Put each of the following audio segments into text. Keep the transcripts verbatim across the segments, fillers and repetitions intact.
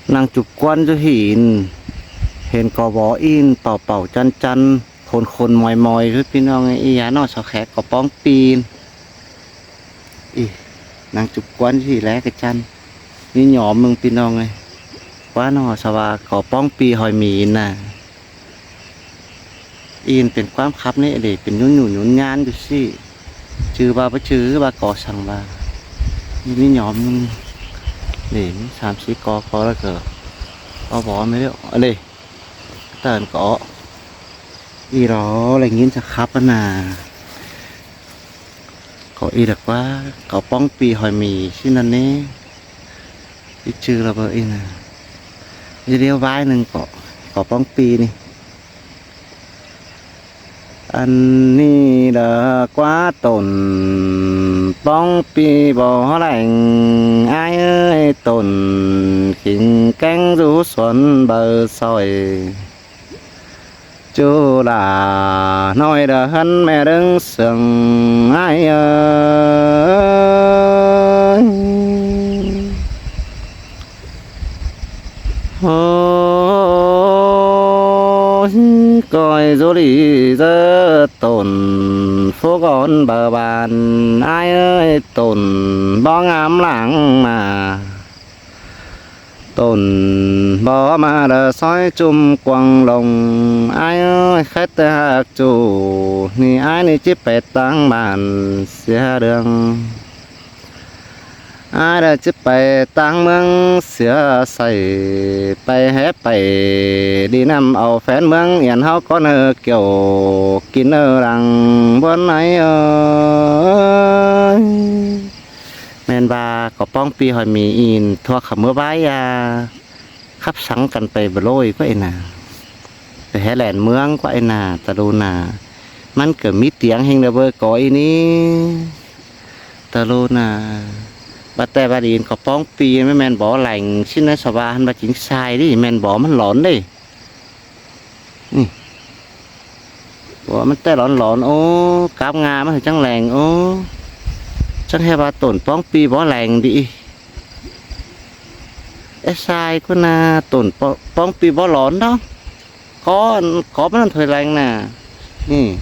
ꞌNăng chụp ꞌquán dú hỉn, hên ꞌcọ bók ꞌin pảu pảu chăn chăn, khôn khôn moi moi dú ꞌpi ꞌnọng ơi, ꞌí dá ꞌnọ so khék ꞌcọ ꞌpóng pi. ꞌI, ꞌnăng chụp ꞌquán dú hỉ ꞌlé ꞌcọ chăn. ꞌMí nhom ꞌmứng ꞌpi ꞌnọng ơi. ꞌQuá ꞌnọ so ꞌva ꞌcọ ꞌpóng pi hỏi mỉ ꞌnạ. ꞌIn pên ꞌquám khắp ꞌnị đảy pên nhún nhún nhún nhán dú sí. ꞌChư ꞌva báu ꞌchư ꞌva ꞌcọ săng ꞌva. ꞌMí nhom ꞌmứng. Đảy ꞌmí sam sí ꞌcọ ꞌcọ ꞌlẹo ꞌcọ. Bók bók ꞌmí ꞌlẹo. Đảy. Tơn ꞌcọ. ꞌI lo ꞌlẹo ꞌnghín sa khắp ꞌnạ. ꞌCọ ꞌi đa ꞌquá, ꞌcọ ꞌpóng pi hỏi mỉ ꞌsịn ꞌnặn ꞌnê. ꞌI ꞌchư lo báu ꞌi ꞌnạ. ꞌI điêu ꞌvái ꞌnưng ꞌcọ, ꞌcọ ꞌpóng pi ꞌnị. Ăn ꞌnị đa ꞌquá tổn ꞌpóng pi bók lẻng ải ơi, tổn khỉng kéng dú suôn báu sỏi. ꞌChu lả ꞌnọi đa ꞌhướn ꞌme ꞌlớng sương ải ơi. Ôi, coi dú đi dớ tổn phú con bờ bàn ải ơi, tổn bó ngắm lắng mà. Tổn bó ꞌmá đa soi ꞌchum quăng lông ải ơi, khét ꞌtẹ ꞌhặc ꞌchu, ꞌnị ải ꞌnị ꞌchí pet ꞌtáng bản sia đường. Ải đa ꞌchí pay ꞌtáng ꞌmướng sia sảy, pay hé pay đi ꞌnặm au phén ꞌmướng Yên ꞌháu có nơ kiểu kin nơ lăng ꞌbuôn ải ơi. ꞌMen ꞌva ꞌcọ ꞌpóng pi hỏi mỉ ꞌin thuốc khả ꞌmứa bái a. Khắp sắng căn pay bơ ꞌlội ꞌquá ꞌnạ. Pay hé lẻn ꞌmướng ꞌquá ꞌnạ, ta lu ꞌnạ. ꞌMắn ꞌcọ ꞌmí tiếng ꞌhêng đa bơ ꞌcọ ꞌi ꞌnị. Ta lu ꞌnạ. Bát ꞌtẹ bát đi ꞌcọ ꞌpóng pi ꞌmá ꞌmen bók lẻng ꞌsịn ꞌnạ, sa ꞌva ꞌhăn ꞌva chính sai đi, ꞌmen bók ꞌmắn lón đi. ꞌNị. Bók ꞌmắn ꞌtẹ lón lón ꞌnớ, cắp ꞌnga ꞌmắn hảư chắng lẻng ꞌnớ. Chắng ꞌhế ꞌva tổn ꞌpóng pi bók lẻng đi. É sai ꞌquá ꞌnạ, tổn ꞌpó-, ꞌpóng pi bók lón đó. Có, có ꞌmắn thôi lẻng ꞌnạ. ꞌNị.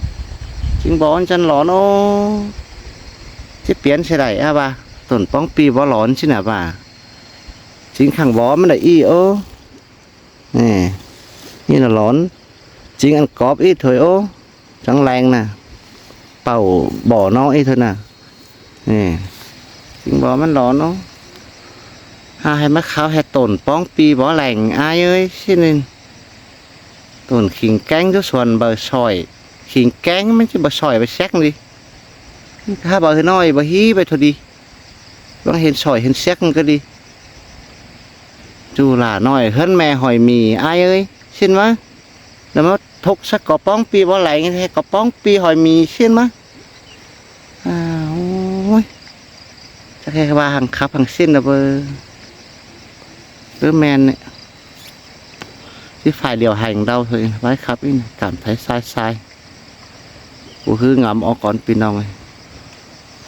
Chính bók ꞌmắn chăn lón ꞌnớ. Chứ piến sai đảy a ꞌva. Tổn ꞌpóng pi bók lón ꞌsịn ꞌnạ ꞌva. Chính khẳng bók ꞌmắn đảy ꞌnị ꞌnớ. ꞌNị, ꞌnị ꞌnạ lón. Chính ăn cóp ꞌí thôi ꞌnớ. Chắng lẻng ꞌnạ. Pảu bók ꞌnọ ꞌí thôi ꞌnạ. ꞌNị. Chính bók ꞌmắn lón ꞌnớ. Ha hảư ꞌmá kháo hảư tổn ꞌpóng pi bók lẻng ải ơi ꞌsịn ꞌnị. Tổn khỉng kéng dú suôn báu sỏi. Khỉng kéng ꞌmắn ꞌchí báu sỏi báu séc đi. Ha báu hảư ꞌnọi báu hí báu thôi đi. Báu hên sỏi hên séc ꞌmắn ꞌcọ đi. ꞌChu lả ꞌnọi ꞌhướn ꞌme hỏi mỉ ải ơi, ꞌsịn ꞌmá. Đa ꞌmá thốc sắc ꞌcọ ꞌpóng pi bók lẻng, hảư ꞌcọ ꞌpóng pi hỏi mỉ ꞌsịn ꞌmá. À, ôi. Chắc ꞌhế ꞌva hăng khắp hăng ꞌsịn đa bơ. Bơ ꞌmen ꞌnị. Chứ phải điều hành đâu thôi, bái khắp ꞌnị, cảm thấy sai sai. Cô hứ ngắm ó con ꞌpi ꞌnọng ơi.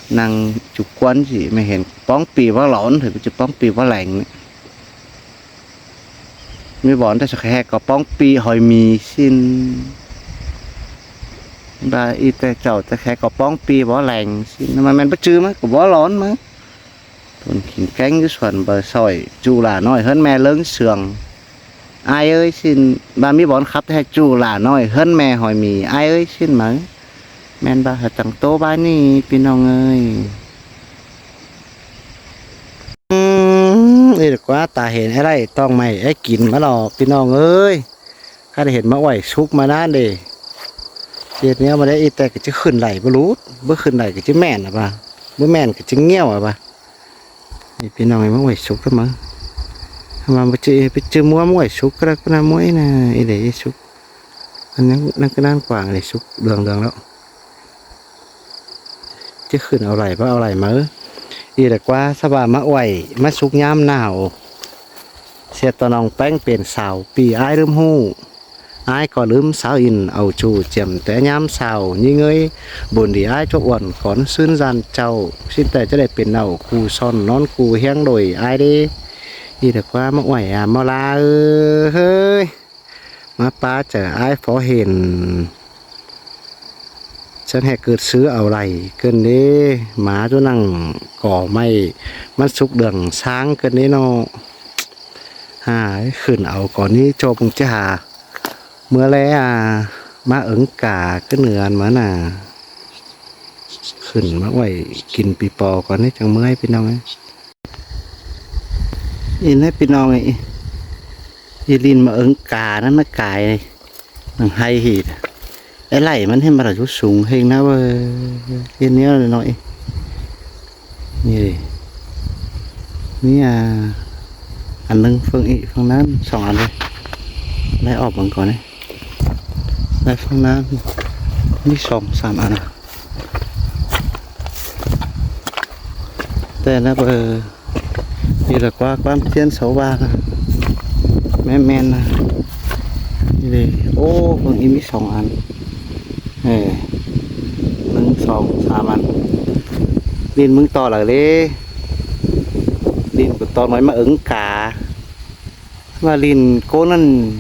ꞌNăng chụp ꞌquán ꞌchí ꞌmá hên ꞌpóng pi bók lón, thôi chứ ꞌpóng pi bók lẻng ꞌnị. ꞌMí bón ta sặc ꞌhế ꞌcọ ꞌpóng pi hỏi mỉ ꞌsịn. Ba ꞌí ꞌtẹ chảu ta ꞌhế ꞌcọ ꞌpóng pi bók lẻng ꞌsịn. ꞌMá ꞌmen báu ꞌchư ꞌmá, ꞌcọ bók lón ꞌmá. Tổn khỉng kéng dú suôn báu sỏi, ꞌchu lả ꞌnọi ꞌhướn ꞌme ꞌlớng sương. Ải ơi ꞌsịn, ba ꞌmí bón khắp ꞌtẹ ꞌchu lả ꞌnọi ꞌhướn ꞌme hỏi mỉ ải ơi ꞌsịn ꞌmá. ꞌMen ba hảư chắng ꞌtố bái ꞌnị ꞌpi ꞌnọng ơi. Ưm, ꞌnị đa ꞌquá ta hên é đảy ꞌtóng ꞌmạy é kin ꞌmá lo ꞌpi ꞌnọng ơi. Khắt hên ꞌmá uối súc ꞌmá ꞌnặn đê. Hên ꞌnéo ꞌmá đé ꞌí ꞌtẹ ꞌcọ ꞌchí khửn đảy báu lút, báu khửn đảy ꞌcọ ꞌchí ꞌmen a ꞌva. Báu ꞌmen ꞌcọ ꞌchí ꞌngẹo a ꞌva. ꞌNị ꞌpi ꞌnọng ơi ꞌmá uối súc ꞌmá. ꞌMá báu ꞌchư, báu ꞌchư ꞌmá uối súc ꞌcọ ꞌnạ ꞌmá ꞌnị ꞌnạ, ꞌí đảy súc. Ăn ꞌnặn, ꞌnặn ꞌcọ ꞌnặn quảng đảy súc đường đường ꞌlẹo. ꞌChí khửn au đảy báu au đảy ꞌmá. ꞌI đa ꞌquá sa ꞌva ꞌmá uối, ꞌmá súc ꞌnhám nảo. ꞌSịa ꞌto ꞌnọng ꞌpéng pên sáo pi ải ꞌlứm ꞌhụ. Ải ꞌcọ ꞌlứm sáo ꞌin au ꞌchu chiêm té ꞌnhám sáo ꞌnhính ơi. Bôn đi ải chuốp uôn cón ꞌsướng ꞌdan chảu. ꞌSịn ꞌtẹ ꞌchí đảy pên nảu cu son ꞌnón cu ꞌhiếng đuổi ải đê. Đi được qua mă uảy à, mă lá ơi. Mă pá chở ai phó hên. Sân hè cượt sứ ảo lầy cơn đi. Má chú năng cỏ mày. Mă súc đường sáng cơn đi nó. À, khửn ảo cỏ ní cho bông chứ hà. Mưa lé à, mă ứng cả cái nửa ăn mă nà. Khửn mă uảy kin pì pò cỏ ní chăng mưa ai pì nông ấy. Yên hết pì nông ấy. Yên linh mă ứng cả nó mă cài này. Năng hay hỉ. Ê lảy măn hên mă là chú súng hên nó bơ. Yên néo rồi nói. Nhi đi. Ní à. Ăn nâng phương ị phương nán sòng ăn đi. Lái ọp bằng cỏ này. Lái phương nán. Ní sòng sàm ăn à. Tê nó bơ. Đi là qua quán chiến sáu ba nè. Mẹ men nè. Đi đi. Ô, phương ị mí sòng ăn. Ê. Nâng sòng sàm ăn. Linh mưng to lở đi. Linh của to nói mà ứng cả. Và linh cô năn.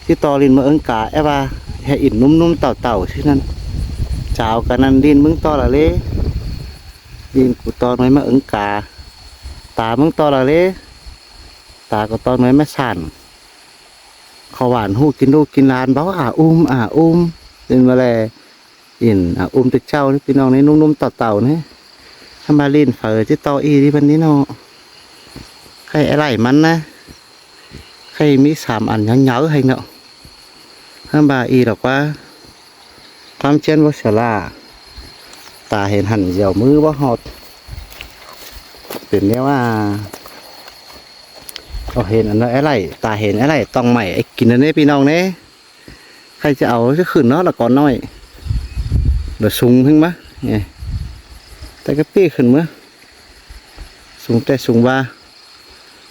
Chứ to linh mà ứng cả. Ê ba. Hè in num num tàu tàu chứ năn. Chào cả năn linh mưng to lở đi. Linh của to nói mà ứng cả. Ta mưng to lở đi. Ta của to nói mà sản. Khó bản hụ kín đô kín lan báo à um à um. Linh mà lè. Yên à um tơ chau pí nông nê num num tàu tàu nê. Hăm ba linh phở chứ to y đi băn đi nô. Khay ê lảy măn nê. Khay mí sàm ăn nhớ nhớ hay nô. Hăm ba y đọc qua. Quám chén bố sửa lạ. Ta hên hẳn dẻo mứ bố hột. Pên néo à. Ơ hên ăn ê lảy. Ta hên ê lảy tong mảy ê kín nê pí nông nê. Khay chứ ảo chứ khửn nó là còn nói. Là súng hưng má. Ê. Tay cái pì khửn mứa. Súng tê súng ba.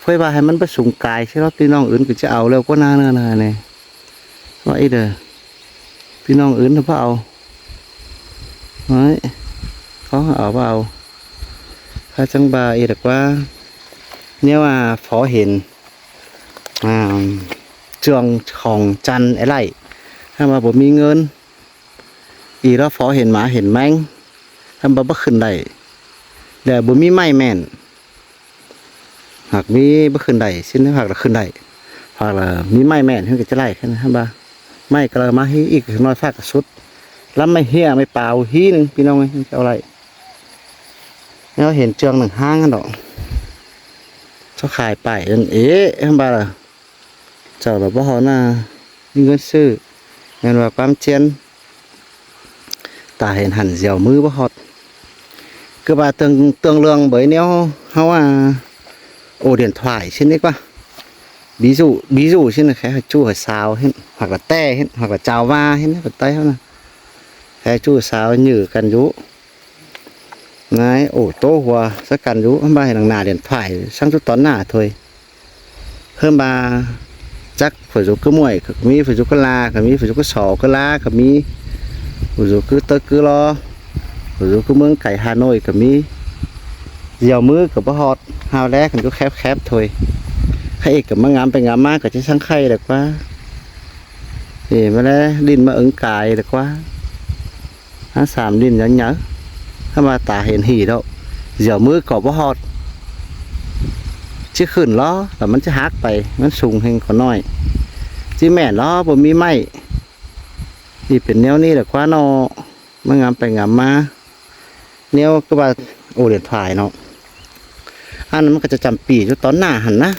Phơi ba hay măn bá súng cài chứ nó pí nông ứn cứ chứ ảo leo có na na na nê. Nó ít rồi. Pí nông ứn nó bá ảo. Đấy. Có ảo bá ảo. Khá chăng ba ít được quá. Nếu mà phó hên. À, trường khong chăn ê lảy. Hăm ba bố mí ngơn. Ý đó phó hên má hên meng. Hăm ba bá khửn đảy. Để bố mí may mẹn. Hoặc mí bá khửn đảy, xin hoặc là khửn đảy. Hoặc là mí may mẹn, hên cái chứ lảy, hăm ba. May cái là má hí, ý cái nói phát cả sút. Lắm may hía, may páo hí nưng, pí nông ấy, cháu lảy. Nó hên trường nưng háng đó. Cháu khai pải, ê, hăm ba là. Chảu lỏ báu hot nả, ꞌnị ꞌngớn sư, ꞌmen ꞌva ꞌquám ꞌchiến, ta hên hẳn dẻo ꞌmứ báu hot. ꞌCọ ꞌva tương, tương đương ꞌvới ꞌnéo ꞌháu ꞌa, ổ điện thoại ꞌsịn ꞌnị ꞌquá. Ví dụ, ví dụ ꞌsịn ꞌnị khék ꞌhọi ꞌchu ꞌhọi sao ꞌhịn, hoặc là ꞌtẹ ꞌhịn, hoặc là chao ꞌva ꞌhịn, ꞌva ꞌTáy ꞌháu ꞌnị. Khék ꞌchu ꞌhọi sao ꞌnhự căn dú. ꞌNái, ổ ꞌtố hua, sá căn dú, ꞌva hên nẳng nả điện thoại, ꞌsướng ꞌchu tón nả thôi. ꞌHướm ꞌva chắc phủ dú ꞌcứ ꞌmuội ꞌcọ ꞌmí, phủ dú ꞌcứ ꞌla ꞌcọ ꞌmí, phủ dú ꞌcứ so ꞌcứ ꞌla ꞌcọ ꞌmí, phủ dú ꞌcứ tớc ꞌcứ lo, phủ dú ꞌcứ ꞌmướng cải Hà Nội ꞌcọ ꞌmí. Dẻo ꞌmứ ꞌcọ báu hot, ꞌhao ꞌlé căn dú khép khép thôi. Khay ꞌcọ ꞌmá ngắm pay ngắm ꞌmá ꞌcọ ꞌchí ꞌsướng khay đảy ꞌquá. Ê, ꞌmá ꞌlé, đin ꞌmá ứn cai đảy ꞌquá. Hák sam đin nhớ nhớ. ꞌHướm ꞌva ta hên hỉ đảy. Dẻo ꞌmứ ꞌcọ báu hot. ꞌChí khửn lo, ꞌlẹo ꞌmắn ꞌchí hák pay, ꞌmắn sung hên ꞌcọ ꞌnọi. ꞌChí ꞌmen lo, báu ꞌmí ꞌmạy. Đi pên ꞌnéo ꞌnị đảy ꞌquá ꞌnọ. ꞌMá ngắm pay ngắm ꞌmá. ꞌNéo ꞌcọ ꞌva ổ điện thoại ꞌnọ. Ăn ꞌmắn ꞌcọ ꞌchí chăm pỉ ꞌchu tón nả hẳn ꞌná.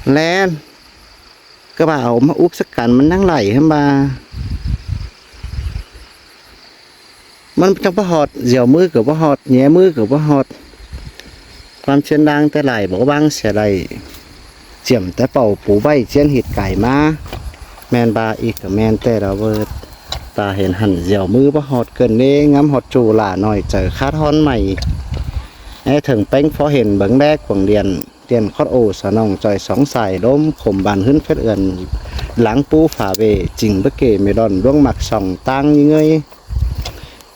ꞌLẹo ꞌcọ ꞌva au ꞌmá úp sá căn ꞌmắn ꞌnhắng đảy ꞌhướm ꞌva. ꞌMắn chắng báu hot, dẻo ꞌmứ ꞌcọ báu hot, nhé ꞌmứ ꞌcọ báu hot. ꞌQuám ꞌchiến đang ꞌtẹ lai báu ꞌváng sia đảy. Chiêm ꞌtẹ pảu pú ꞌvạy ꞌchiến ꞌhịt cai ꞌmá. ꞌMen ꞌva ꞌnị ꞌcọ ꞌmen ꞌtẹ đa ꞌvợt. Ta hên hẳn dẻo ꞌmứ báu hot ꞌcợn ꞌnị ngắm hot ꞌchu lả ꞌnọi chaư khát ꞌhón ꞌmạy. É thơng ꞌpéng phó hên bớng ꞌlé cuông điện. Tiên khót ổ sa nòng ꞌchoi sóng sai đốm khôm bàn ꞌhướn phết ươn. Láng pú phả ꞌvế ching báu kể mê đon ꞌluống ꞌmặc song ꞌtáng ꞌnhứng ơi.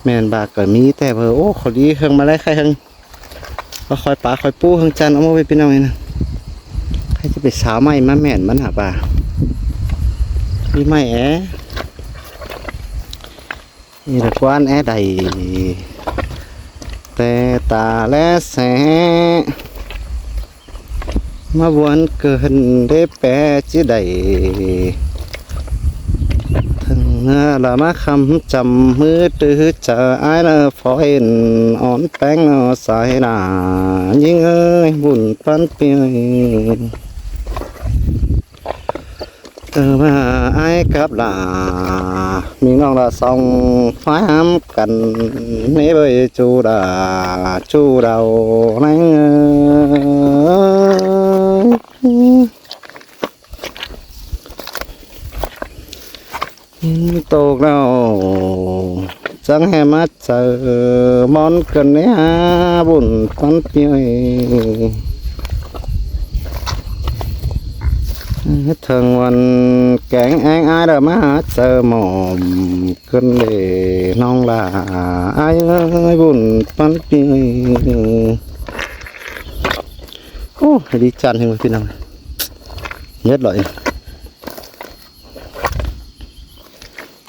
ꞌMen ꞌva ꞌcọ ꞌmí ꞌtẹ ꞌvơ, ô, khót đi ꞌhưng ꞌmá ꞌlé khay ꞌhưng. Có khỏi pá khỏi pú hăng chăn ông ơi, pin ông ấy nè. Hay chứ phải xáo mày má mẹn bắn hả bà? Đi mày é. Đi là quán é đầy. Tê tà lé xé. Má vuôn cơn đế pé chứ đảy. Thằng là má khăm chăm hứa trứ chả ai là phó hên ón pén nó sai là những ơi buồn pán piơi. Tơ mà ai cắp là mình nong là xong phái hám cắn nế bơi chu đà chu đầu nắng ơi. Tộc nào chẳng hè mát chợ món cần né ha bùn con piơi. Hết thườngวันแกงแองอ้ายเด้อมาหาเจอหม่อม cơn để nong là ai ơi buồn pán piơi. Ô, đi chăn hình tin không? Nhất loại.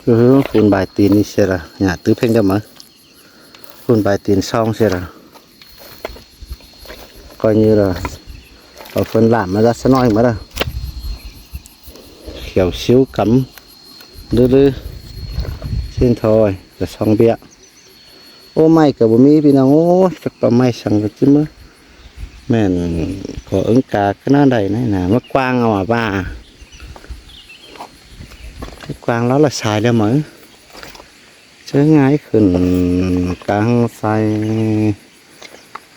Cứ phun bài tin đi xe ra, nhà tứ phanh đâu mà. Phun bài tin xong xe ra. Coi như là ở phần làm mà ra xe nói mà ra. Khéo xíu cắm. Đứa đứa. Xin thôi, là xong bịa. Ô, may cả bố Mỹ vì nó ô, chắc bà may sẵn cái chứ mơ. Mẹn có ứng cả cái nó đầy này nè, mất quang mà bà. Cái quang đó là xài đâu mà. Chứ ngay khẩn căng xài.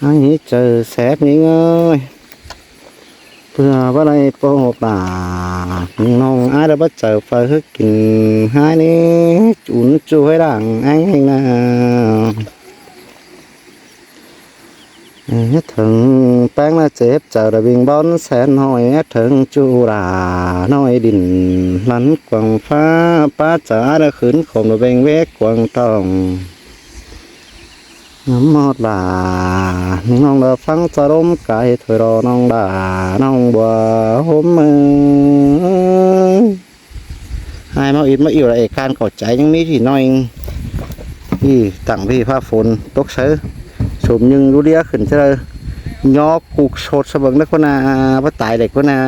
Ai hí chơ sép nhính ơi. Pưa bá đây pô bà nong ai đã bắt chơ phơi hước kinh hai ní. Ún chu hơi đảng anh anh nè. Hết thừng páng là chếp chơ đã bình bón sen hỏi hết thừng chu đà nói đỉnh lắn quảng phá. Pá chơ ai đã khứn khổng đã bình vét quảng tòng. Ngắm hót là nong đa phắng cho đốm cái thôi đó nong đa nong bùa hôm mơ. Hai máu ít máu yêu là ê can cỏ cháy những mít thì nói. Ý tặng vì pha phốn tốc sớ. Sốm nhưng lũ đĩa khẩn chứ đâu. Nhó cục sột sao bằng đất con à, bắt tài để con à.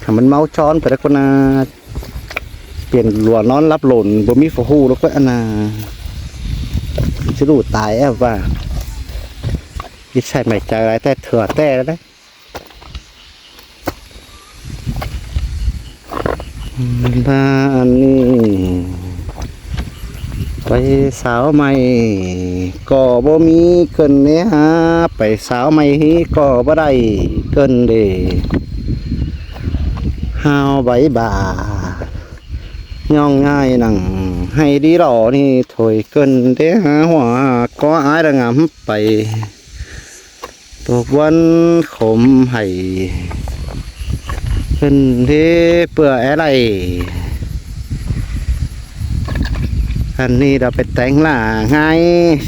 Hả, măn máu chón phải đấy con à. Biển lùa nón lắp lộn bố mít phá hù đó con à. Chứ đủ tài ép và. Đi xài mày trời lại té thừa té đấy. Ba ăn đi. Pay sáo mày có bố mít cơn né hả? Pay sáo mày hí có bá đảy cơn để hao báy bà. Nhong ngai nẳng hay đi đỏ ni thôi cơn đế hả họa có ai đang ngắm pay. Tộc quân khốm hảy cơn đế bưa é đảy. Ăn ni đã phải tén là ngai.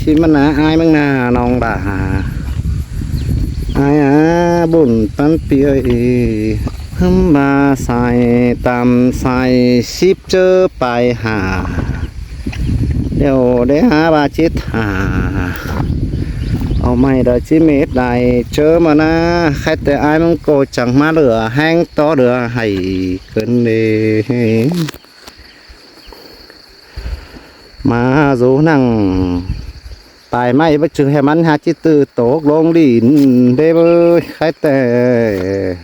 Xin mắn ná ai măng nà nong đà. Ai á bùn pán pi ơi. Hâm ba sai tam sai síp chớ pai hà. Điều đế há ba chết hà. Ở mày đã chí mệt đài chớ mà na. Khách tê ai măng cô chẳng má lửa hang tó lửa hảy cơn đế. Mà dù năng tài may bất chư hè mắn há chí tư tố lông đi đế bơi khách tê.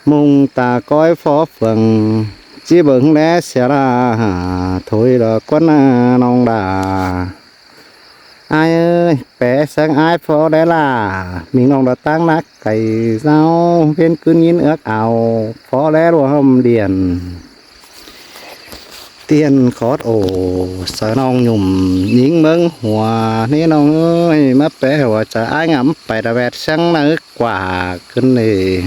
Mùng ta coi phó phường. Chí bứng đế xe ra hả. Thôi là quán à, nong đà. Ai ơi, pé sáng ai phó đế là. Mình nong đã tăng nát cày rau. Viên cứ nhìn ước ao. Phó đế đùa hâm điện. Tiên khót ổ. Sở nong nhùm. Nhính mớng hùa. Nế nong ơi, mắp pé hùa. Chả ai ngắm phải đà vẹt sáng nắng Quà cơn nê.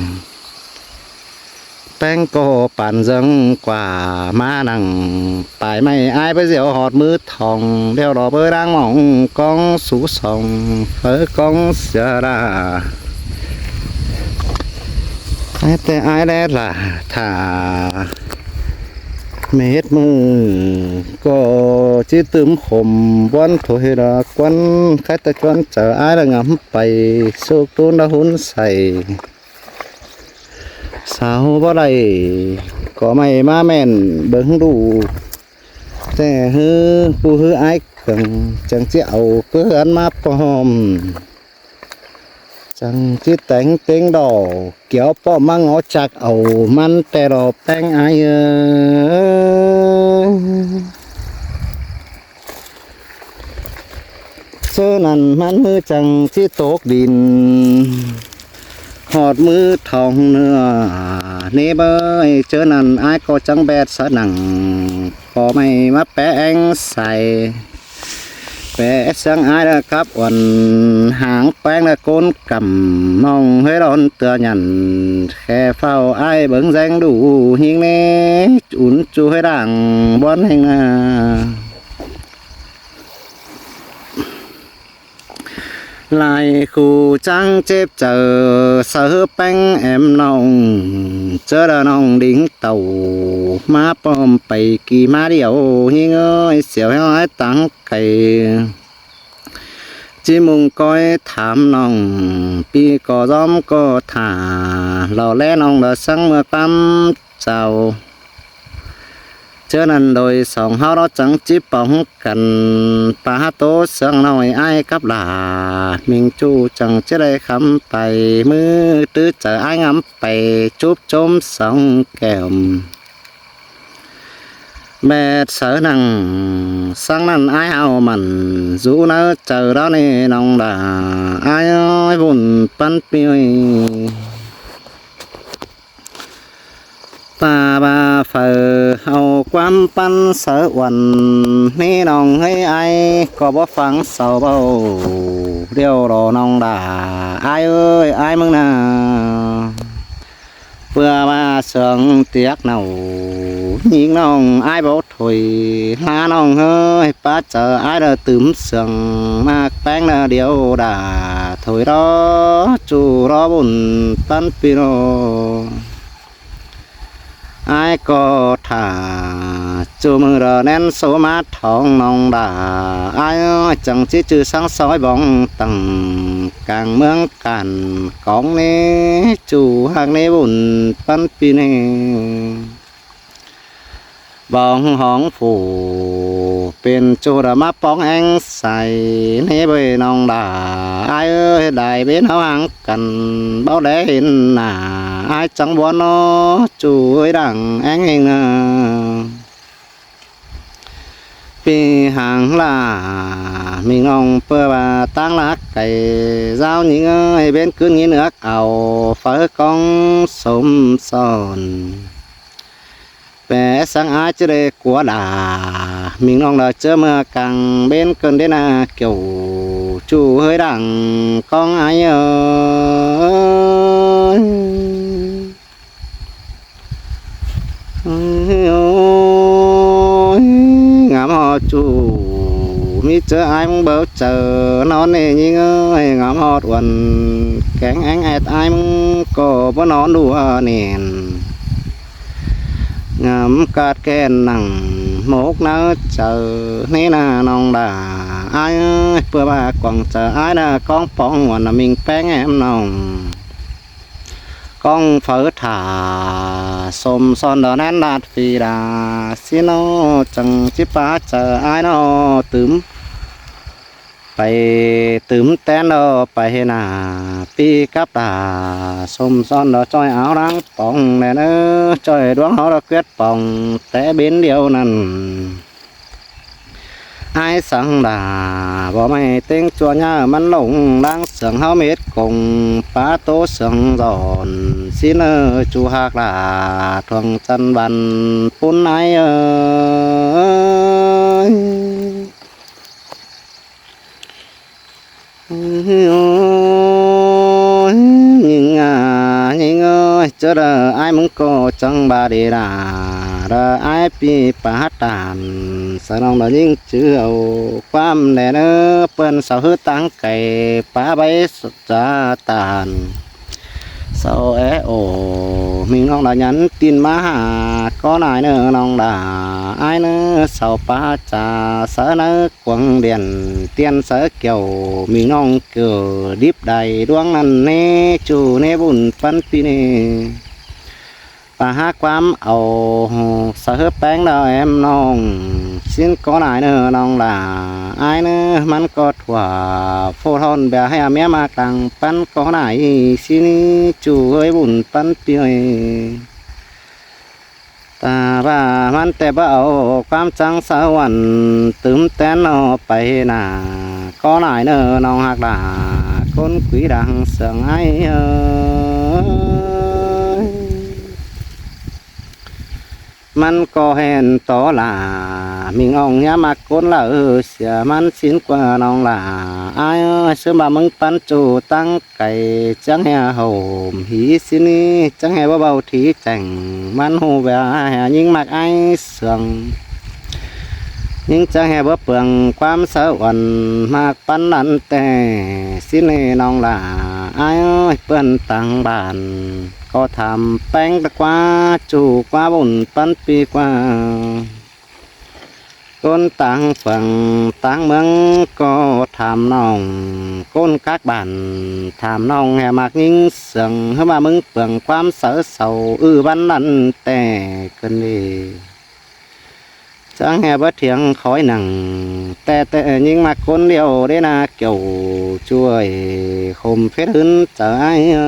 ꞌpéng ꞌcọ păn ꞌdớng ꞌquá ꞌmá nẳng pải ꞌmạy ải báu ꞌdiu ꞌhọt ꞌmứ thỏng, ꞌlẹo lo báu đang mỏng ꞌcóng sú sỏng, phaư ꞌcóng sia đa. Ải ꞌtẹ ải đé lả thả mết ꞌmự ꞌcọ ꞌchí tứm khôm ꞌvón thôi đa ꞌquắn, khái ta ꞌchón chaư ải đa ngắm pay súc tún đa hún sảy. Sau báu đảy ꞌcọ ꞌmạy ꞌmá ꞌmen bớng ꞌlụk, ꞌtẹ ꞌhứ ꞌpú ꞌhứ ải cương chắng ꞌchí au ꞌpưa ăn ꞌmá pom. Chắng ꞌchí téng ꞌtếng đỏ kiẻo pom ꞌmá ngó chặc au ꞌmắn ꞌtẹ lo ꞌpéng ải ới. ꞌChớ ꞌnặn ꞌmắn ꞌmứ chắng ꞌchí tốc đin ꞌhọt ꞌmứ thỏng ꞌnưa ꞌnị ꞌmới. ꞌChớ ꞌnặn ải ꞌcọ chắng ꞌvẹt sáư nẳng ꞌcọ ꞌmạy ꞌmá pé éng sai, pé ꞌsướng ải đa cắp uôn háng ꞌpéng đa ꞌcốn căm ꞌnọng ꞌhới đón tưa nhẳn khe phao ải bớng ꞌdeng ꞌlụk ꞌnhính ꞌnị, ún ꞌchu ꞌhới đang ꞌvón ꞌhêng ꞌnớ. Lai khu chắng chếp chaư sáư ꞌpéng ém ꞌnọng, ꞌchớ đa ꞌnọng đính tảu ꞌmá pom pay ki ꞌmá điêu ꞌnhính ới, siêu ꞌhéo ải táng cay. ꞌChí ꞌmung ꞌcoi tham ꞌnọng, ꞌpi ꞌcọ ꞌdóm ꞌcọ thả, lo ꞌlé ꞌnọng lo sắng ꞌmưa ꞌquám chảu. ꞌChớ ꞌnặn đôi sỏng ꞌháu ꞌló chắng ꞌchí póng căn, pá ꞌtố sương ꞌnọi ải cắp lả, ꞌminh ꞌchu chắng ꞌchí đảy khắm pay, ꞌmứ ꞌtứ chaư ải ngắm pay, chúp chốm sỏng kẻm. ꞌVẹt sáư nẳng sắng ꞌnặn ải ꞌháu mẳn dú ꞌnớ chaư đáo ꞌnị ꞌnọng đa ải ới, ꞌvụn ꞌpắn ꞌpi ới. Ta ꞌva phaư au ꞌquám ꞌpắn sáư uôn ꞌnị ꞌnọng ꞌhới, ải ꞌcọ báu phắng sau báu, ꞌlẹo lo ꞌnọng đa ải ới, ải ꞌmứng ꞌnớ. ꞌPưa ꞌva sương tiác nảu ꞌnhính ꞌnọng ải báu thôi, ꞌlạ ꞌnọng ới, pá chaư ải đa tứm sương ꞌmặc ꞌpéng đa điêu đa thôi ꞌló, ꞌchu ꞌló ꞌvụn ꞌpắn ꞌpi ꞌnớ. Ải ꞌcọ thả ꞌchu ꞌmự đa ꞌnén sô ꞌmá thỏng ꞌnọng đa ải ới, chắng ꞌchí ꞌchư sắng sói bóng tẳng cang ꞌmướng Cản Cóng ꞌnị, ꞌchu ꞌhặc ꞌnị ꞌvụn ꞌpắn ꞌpi ꞌnị. Bóng hóng phủ pên ꞌchu đa ꞌmá póng éng sai ꞌnị ꞌvới ꞌnọng đa ải ới, đảy bến ꞌháu háng căn báu đé hên nả, ải chắng bón ꞌnớ ꞌchu ꞌhới đang éng ꞌhêng ꞌnớ. ꞌPi háng lả ꞌminh ꞌnọng ꞌpưa ꞌva ꞌtáng lác cay, dáo ꞌnhính ới, bến ꞌcứn ꞌnghín ước au phaư ꞌcóng sôm son. Pé sắng ải ꞌchí đảy cua đa ꞌminh ꞌnọng đa ꞌchớ ꞌmưa cang bến ꞌcứn đé ꞌna, kiẻo ꞌchu ꞌhới đang ꞌcóng ải ới. Ôi, ngắm ꞌhọt ꞌchu ꞌmí ꞌchớ ải ꞌmứng báu chaư ꞌnón ꞌnị ꞌnhính ới, ngắm ꞌhọt uôn kéng éng ét ải ꞌmứng ꞌcọ báu ꞌnón đua nên. Ngắm ꞌcặt ꞌkẹn nẳng mốc ꞌnớ chaư ꞌnị ꞌna ꞌnọng đa ải ới, ꞌpưa ꞌva cuông chaư ải ꞌna ꞌcóng póng uôn ꞌna ꞌminh ꞌpéng ém ꞌnọng. ꞌCóng phaư thả sôm son đa ꞌnén ꞌlạt phi đa ꞌsịn ꞌnớ, chắng ꞌchí pá chaư ải ꞌnớ tứm pay tứm ꞌtén ꞌnớ pay ꞌhới nả. ꞌPi cắp đa sôm son đa ꞌchoi áo ꞌláng póng ꞌnẹn ới, ꞌchoi ꞌluống ꞌháu đa ꞌquiết póng té bến điêu ꞌnặn. Ải sắng đa báu ꞌmạy ꞌtếng ꞌchua ꞌnhá ꞌmắn ꞌlống ꞌláng sương ꞌháu mết công pá ꞌtố sương dọn ꞌsịn ꞌnớ, ꞌchu ꞌhặc lả thuông chăn văn ꞌpún ải ới. Ôi, ꞌnhính à, ꞌnhính ơi, ꞌChớ đaư ải ꞌmứng ꞌcọ chắng ꞌva đi đa, đaư ải ꞌpi pá hák tản, sáư ꞌnọng đaư ꞌnhính chứ au ꞌquám đé ꞌnớ, ꞌpươn sáư ꞌhứ táng cay pá báy ꞌchạ tản. Sáư é ổ, ꞌmính ꞌnọng đaư nhắn tin ꞌmá hả, ꞌcọ nải ꞌnớ ꞌnọng đa, ải ꞌnớ sáư pá ꞌchạ, sáư ꞌnớ cuông điện, tiên sáư kiẻo, ꞌmính ꞌnọng ꞌcọ đíp đảy ꞌluống ꞌnặn ꞌnê, ꞌchu ꞌnê bun ꞌpắn ꞌpi ꞌnê. Pá hák ꞌquám au, sáư ꞌhứ ꞌpéng đaư ém ꞌnọng, ꞌsịn ꞌcọ nải ꞌnớ ꞌnọng đa, ải ꞌnớ ꞌmắn ꞌcọ thua, phô thon bẻo hảư ꞌmía ꞌmặc lăng ꞌpắn ꞌcọ nải, ꞌsịn ꞌchu ꞌhới bun ꞌpắn ꞌpi ꞌnê. Ta ꞌva ꞌmắn ꞌtẹ báu au ꞌquám chắng sáư ꞌvặn tứm ꞌtén ꞌnọ pay nả, ꞌcọ nải ꞌnớ ꞌnọng ꞌhặc đa, ꞌcốn quí đang sương ải ới. ꞌMắn ꞌcọ hên tó lả, ꞌmính ꞌnọng ꞌmía ꞌmặc ꞌcốn lả sia ꞌmắn ꞌsịn ꞌquá ꞌnọng lả, ải ới, ꞌsướng ꞌva ꞌmứng ꞌpắn ꞌchu táng cay, chắng hảư hảư hí ꞌsịn ꞌnị, chắng hảư báu báu thí chẻng, ꞌmắn ꞌhụ bẻo hảư ꞌnhính ꞌmặc ải sương. ꞌNhính chắng hảư báu pương ꞌquám sáư ꞌvặn ꞌmặc ꞌpắn ꞌnặn ꞌtẹ, ꞌsịn ꞌnê ꞌnọng lả, ải ới, ꞌpươn táng bản ꞌcọ tham ꞌpéng ta ꞌquá, ꞌchu ꞌquá bun ꞌpắn ꞌpi ꞌquá. ꞌCốn táng phường táng ꞌmướng ꞌcọ tham ꞌnọng, ꞌcốn các bản tham ꞌnọng hảư ꞌmặc ꞌnhính sương, ꞌhứ ꞌva ꞌmứng pương ꞌquám sáư sau ư ꞌvắn ꞌnặn ꞌtẹ ꞌcợn đi. Chắng hảư báu thiêng khói nẳng, ꞌtẹ ꞌtẹ ꞌnhính ꞌmặc ꞌcốn ꞌlẹo đé ꞌna kiẻo, ꞌchu ơi, khôm phết ꞌhướn chaư ải ới.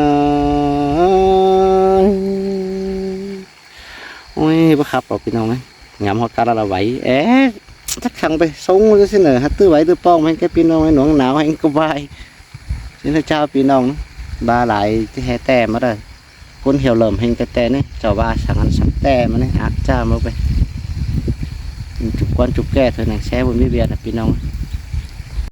Ôi, báu khắp ꞌlẹo ꞌpi ꞌnọng ới. Ngắm ꞌhọt cá đa là váy. É, chắc khăng pay sống ꞌsịn ꞌnớ, hảư ꞌtứ váy ꞌtứ ꞌpong ꞌhéng ké ꞌpi ꞌnọng ới, ꞌnuống náo ꞌhéng ꞌcọ ꞌvạy. ꞌSịn ꞌchá ꞌpi ꞌnọng, ꞌva lai ꞌchí hảư ꞌtẹ ꞌmá đaư. ꞌCốn hiêu lom ꞌhéng ꞌtẹ ꞌtẹ ꞌnị, chảu ꞌva săng ăn săng ꞌtẹ ꞌmá ꞌnị, ác ꞌchá ꞌmá pay. Chụp ꞌquám chụp ké thôi nẳng share bun ꞌviạk ꞌviạk ꞌnớ ꞌpi ꞌnọng.